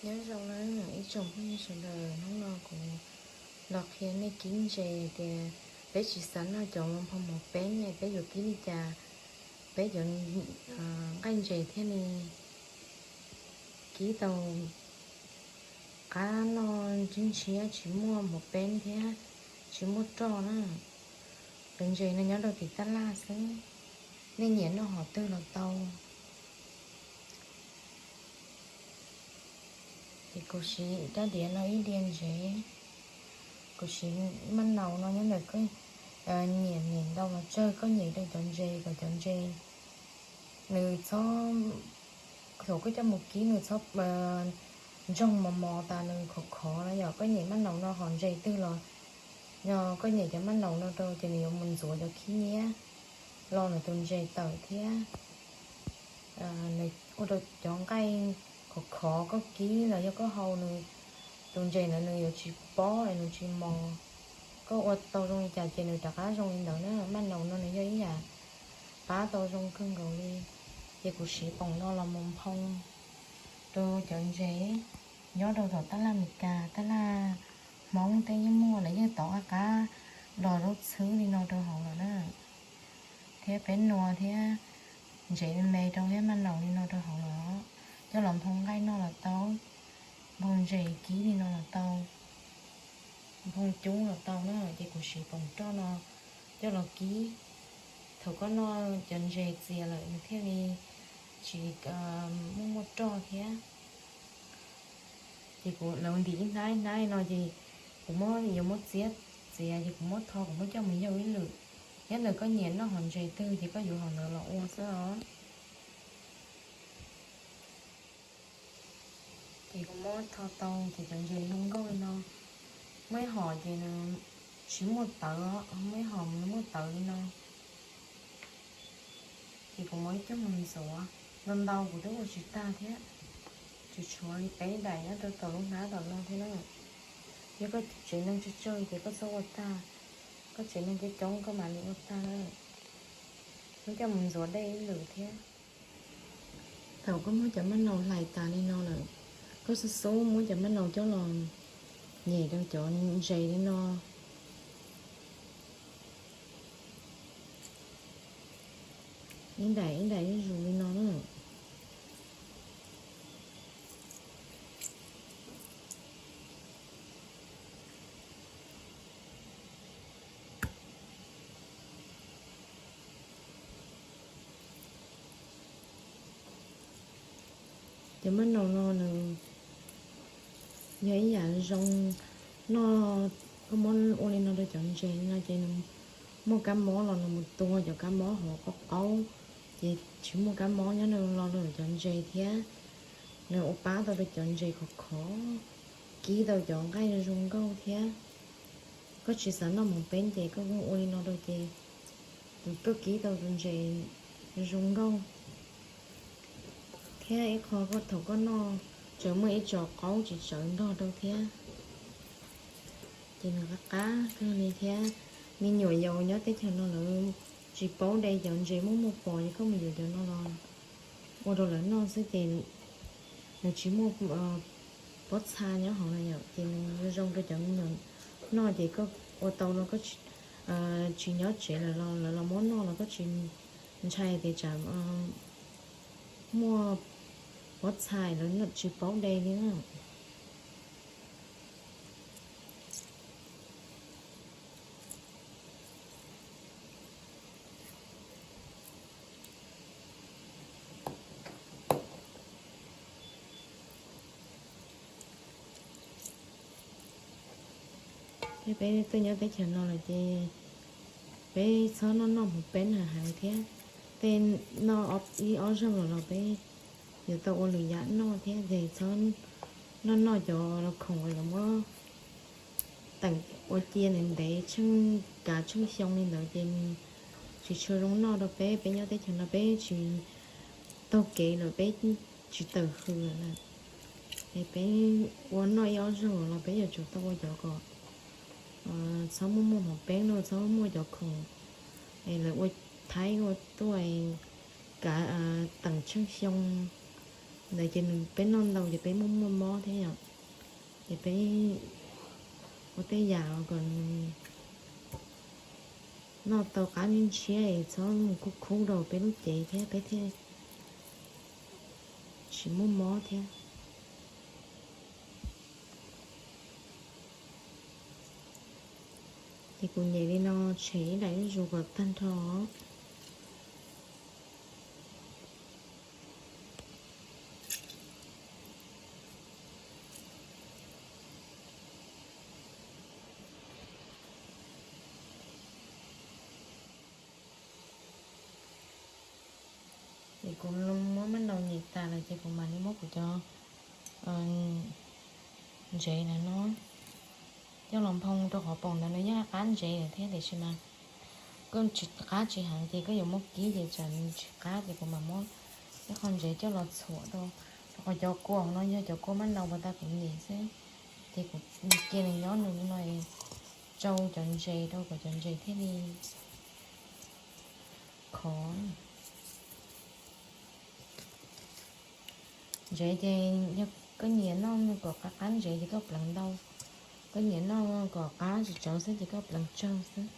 Nyob zoo na ib tsoom phooj ywg sawv daws, hnub no kuv los qhia nej kib ntses tias peb tsis xav noj cov nphoo mos peeb ne, peb yuav kib li cas peb cov nqaij ntses thiaj li kib tau qab noj ntshiab ntshiab, tsis muaj mos peeb thiab tsis muaj roj na. Cov ntses no nyob rau tim tab laj xwb, nej nyiam noj hom twg los tau. Ces kuv siv rab diav no ib diav ntsev, kuv siv maj naus no nyob ntawm koj, nyiam nyiam ntau los tsawg koj nyiam rau cov ntses kom cov ntses nws txhob, thaum koj coj mus kib nws txhob ntsoog mos mos tas nws khov khov na yom. Koj nyiam maj naus no hom ntses twg los yog koj nyiam cov maj naus no rau ces nws yuav mus ntxuav cov khib nyiab los nws tus ntses tawm thiab nws ua rau cov nqaij khov khov koj kib los yog koj hau nws tus ntses ntawd nws yuav tsis pob es nws tsis mos. Koj ua tau zoo li cas ces nws rov qab zoo li ntawd na. Maj naus no nws yog ib yam pab tau zoo kawg nkaus li. Ces kuv siv poom no los mus nphoo rau cov ntses nyob rau tom tab laj Amelikas, tab laj Hmoob tej yeej muaj, lawv yeej tov qab qab los zaub txhwb li no rau hauv lawm na. Thiab peb nua thiab ntsev me me rau thiab maj naus li no rau hauv los coj los nphoo nqaij noj los tau, nphoo ntses kib li no los tau, nphoo cub los tau na. Ces kuv siv poom roj no coj los kib. Thaum koj noj cov ntses txias lawm nws thiaj li tsis muaj muaj roj thiab. Ces kuv lawv ntim ib hnab ib hnab no ces kuv muab, yuav muab txiab txiav ces kuv muab tho, kuv muab coj mus yaug ib lwm. Nyob ntawm koj nyiam noj hom ntses twg ces koj yuav hom ntawd los ua xwb os. Ces kuv muab tho tau ces cov ntses zoo nkauj li no. Muaj ib hom ces nws tsis muaj tawv, muaj ib hom nws muaj tawv li no. Ces kuv muab ib coj mus ntxuav, ntau ntau kuv twb ua tsis tag thiab, tsuas tshuav li peb daim nyob rau tom lub hnab tom no thiab na. Yog koj tsev neeg tsawg tsawg ces koj txhob ua tag, koj tsev neeg coob coob koj mam li ua tag na. Muab coj mus ntxuav dej ib lwm thiab. Thaum koj muab cov maj naus hlais tas li no lawm, koj xub xub muab cov maj naus coj los nyem rau cov ntses li no, ib daim ib daim zuj zus li no na. Cov maj naus no nws yog ib yam zoo noj, koj muab ua li no rau cov ntses no ces nws muaj kab mob los nws mus tua cov kab mob hauv qaub qaub, ces tsis muaj kab mob nyob rau los rau cov ntses thiab. Nws ua pab tau rau cov ntses khov khov, kib tau cov nqaij zoo nkauj thiab. Koj tsis xav noj mos peeb ces koj ua li no rau ces koj kib tau tus ntses zoo nkauj. Thiab ib qho koj thaum koj noj tseem muaj ib co qaub tsis tsawv nrog rau thiab. Ces nws qab qab kawg li thiab. Me nyuam yaus nyob teb chaws no lawv tsis paub de cov ntses muaj muaj pos, ces koj mus yuav cov no los ua rau lawv noj xwb ces nws tsis muaj pob txha nyob hauv na yom, ces nws zoo rau cov me nyuam noj ces koj ua tau los koj tsis nyob tsev lawm los lawv los muab noj los koj tsis ntshai tias tsam muaj pob txha lawv tsis paub de li na. Thiab peb tuaj nyob teb chaws no lawm ces peb txhob noj noj mov peeb heev heev thiab. Tej noj ib ob zaug los los peb yuav tau ua lwm yam noj thiab ces txhob noj noj cov khoom uas lawv muab teem ua cia ntev ntev tsheej kav tsheej xyoo li ntawd ces nws tsis tshua zoo noj rau peb. Peb nyob teb chaws no peb tsis taug kev lawm, peb tsis tawm hws lawm na. Es peb ua noj ib ob zaug los peb yuav tsum tau ua cov kom txhob muaj muaj mov peeb los txhob muaj cov khoom es lawv ua thaib ua tuaj kav teem tsheej xyoo Ntawd ces nws peb noj ntau ces peb muaj muaj mob thiab yom. Ces peb ua tej yam kom nws noj tau qab ntshiab es txhob mus khub khub rau peb lub cev thiab peb thiaj tsis muaj mob thiab. Ces kuv nyem li no tshem ib daim zuj zus kom tag nrho. Ces kuv muab mab nau nyem tas lawm ces kuv mam li muab kuv cov ntsev na no coj los nphoo rau qhov poom ntawd nws yog qab ntsev lawm thiab tiam sis mas koj tsis qab tsis heev ces koj yuav muab kib ces tsam nws tsis qab ces kuv mam muab ib qho ntsev coj los txhuam rau, rau qhov cov kua no yog cov kua mab nau uas tas kuv nyem xwb, ces kuv cia nws nyob nws no tsau cov ntses rau kom cov ntses thiaj li khov. Ntsev ces yog koj nyiam noj kom qab qab ntsev ces koj pleev ntau, koj nyiam noj kom qab tsis tsawv xwb ces koj pleev tsawg xwb.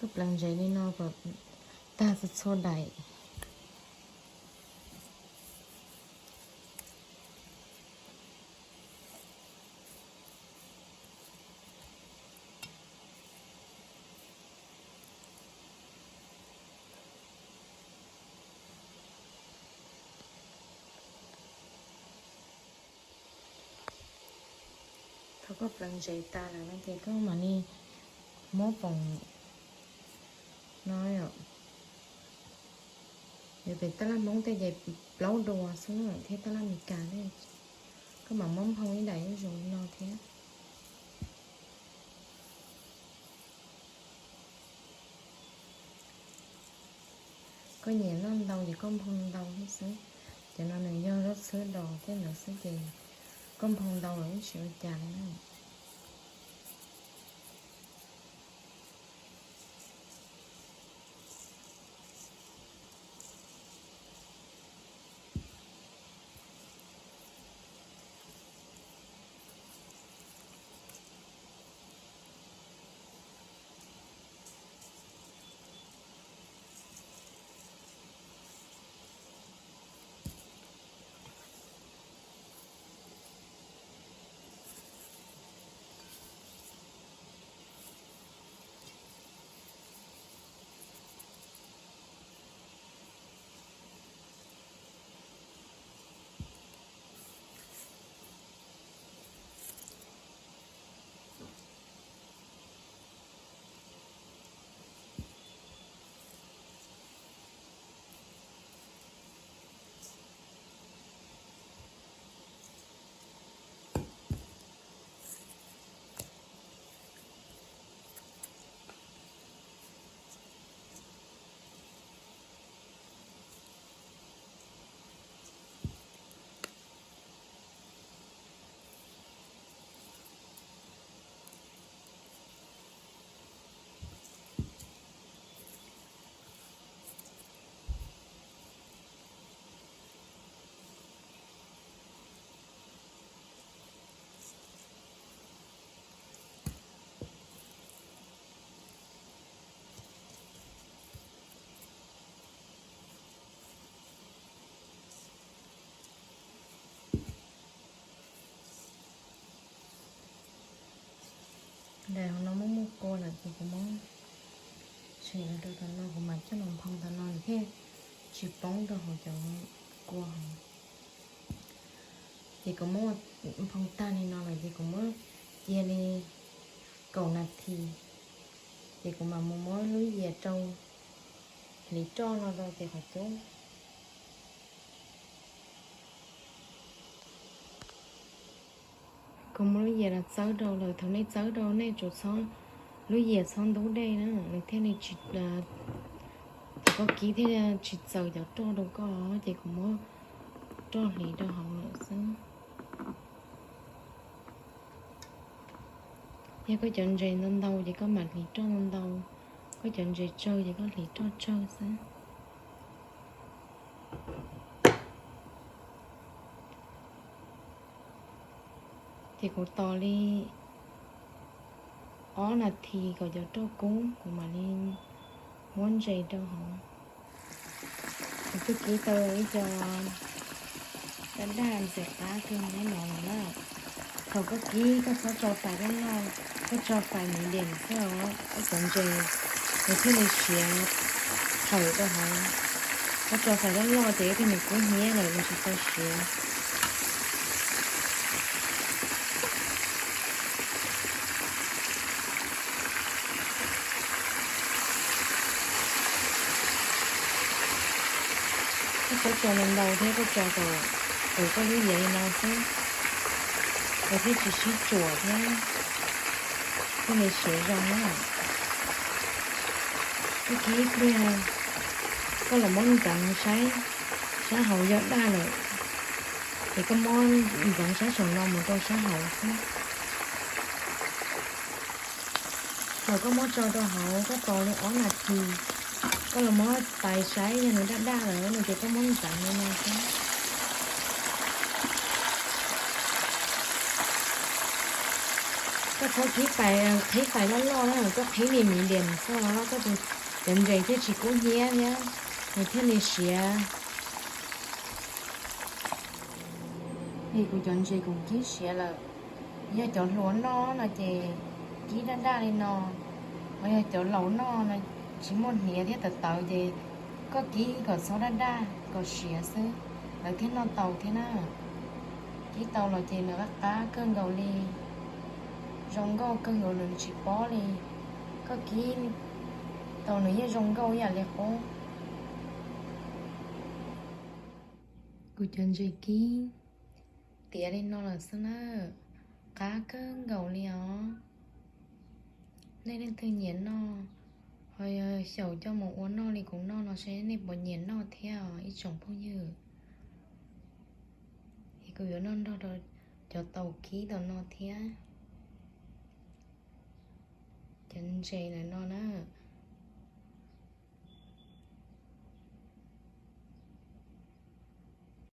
Koj pleev ntsev li no kom tag txhua txhua daim. Thaum koj pleev ntsev tas lawm no ces koj mam li muab poom no, yuav pem tab laj Hmoob tej ces plaub dua xwb thiab tab laj Meskas tej, koj mam muab nphoo ib daim zuj zus li no thiab. Koj nyiam noj ntau ces koj nphoo ntau thiab xwb. Cov no nws yog zaub txhwb dos tej ntawd xwb ces koj nphoo ntau los yeej tsis ua cas li na. Daim hauv no muaj muaj kua lawm ces kuv muab tshem los rau tom no, kuv mam coj los nphoo tom no nws thiaj tsis poob rau hauv cov kua hauv. Ces kuv muab nphoo tag li no lawm ces kuv muab cia li kaum nas this, ces kuv mam mus muab lub yias rau hliv roj no rau ces qhov cub. Koj muab lub yias los txawb rau lawm, thaum nej txawb rau nej tsuas txhob, lub yias txhob ntub dej na, nws thiaj li tsis, thaum koj kib thiaj tsis txaws cov roj rau koj, ces kuv muab roj hliv rau hauv lawm xwb. Yog koj cov ntses ntau ntau ces koj mam hliv roj ntau ntau, koj cov ntses tsawg ces koj hliv roj tsawg xwb. Ces kuv tos li ob nas this kom cov roj kub kuv mam li muab ntses rau hauv. Kuv twb kib tau ib co daj daj ntxim qab kawg nkaus no lawm na. Thaum koj kib koj txhob tso fais loj loj, koj tso fais medium xwb os, koj cov ntses nws thiaj li siav phawm rau hauv. Koj tso fais loj loj ces ib pliag nws kub hnyiab lawm nws tsis txaus siav. Koj txhob tso ntau ntau thiab, koj tso kom, kom koj lub yias li no xwb, es thiaj tsis sib tsuam thiab thiaj li siav zoo na. Koj kib ib pliag koj los muab ntxeev saib sab hauv yog daj lawm, ces koj muab ntxeev sab saum no mus rau sab hauv xwb. Thaum koj muab tso rau hauv koj tos li ob nas this, koj los muab tais saib yog nws daj daj lawm no ces koj muab ntxeev li no xwb. Koj txhob qhib fais, qhib fais loj loj na, koj qhib medium medium xwb os, koj cov ntses thiaj tsis kub hnyiab thiab nws thiaj li siav. Es kuv cov ntses kuv kib siav lawm, yog cov hluas noj no ces kib daj daj li no, ho yog cov laus noj no tsis muaj hniav thiab tawv tawv ces koj kib kom txhob daj daj kom siav xwb, lawv thiaj noj tau thiab na. Kib tau los ces nws qab qab kawg nkaus li, zoo nkauj kawg nkaus nws tsis pob li. Koj kib tau nws yeej zoo nkauj ib yam li qub. Kuv cov ntses kib tiav li no lawm xwb na, qab kawg nkaus li os. Nej leej twg nyiam noj, ho yog xyaum coj mus ua noj li kuv noj no seb nej puas nyiam noj thiab os ib tsoom phooj ywg. Es kuv yuav noj nrog rau cov taus kib tom no thiab. Cov ntses ntawm no na,